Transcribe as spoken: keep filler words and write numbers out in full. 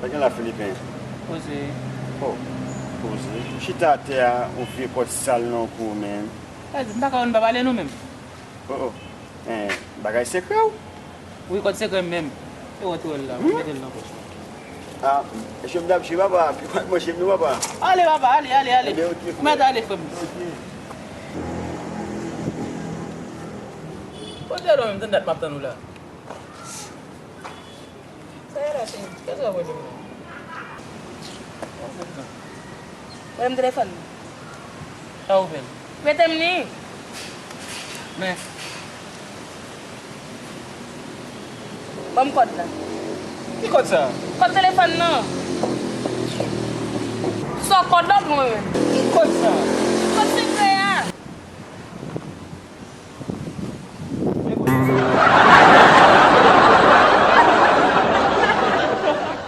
Sa gen la, Filipen? Poze. Oh, poze. Chita atè a, yon vye kòd sal nan kou, menm. Gad, m pa ka wè nou pa pale nou menm. Oh, oh. Eh, bagay sekrè w? Wi, kòd sekrè m menm. E wè tou wè l la, m mete l nan pòch mwen. Ah, mesye m t ap jwe, papa. Pi pa manje m non, papa. Ale, papa, ale, ale, ale. Ebyen, ok, frè. Ou mèt ale, frè m. Ok. Kote w menm, tann dat m ap tann ou la. Sa ye la, cheri? Kiyès k ap rele m nan? Rele m telefòn nan. Sa ou fè l? Prete m li. Men. Ban m kòd la. Ki kòd sa? Kòd telefòn nan. Sa kòd la pou mwen menm. Ki kòd sa? Kòd sekrè a.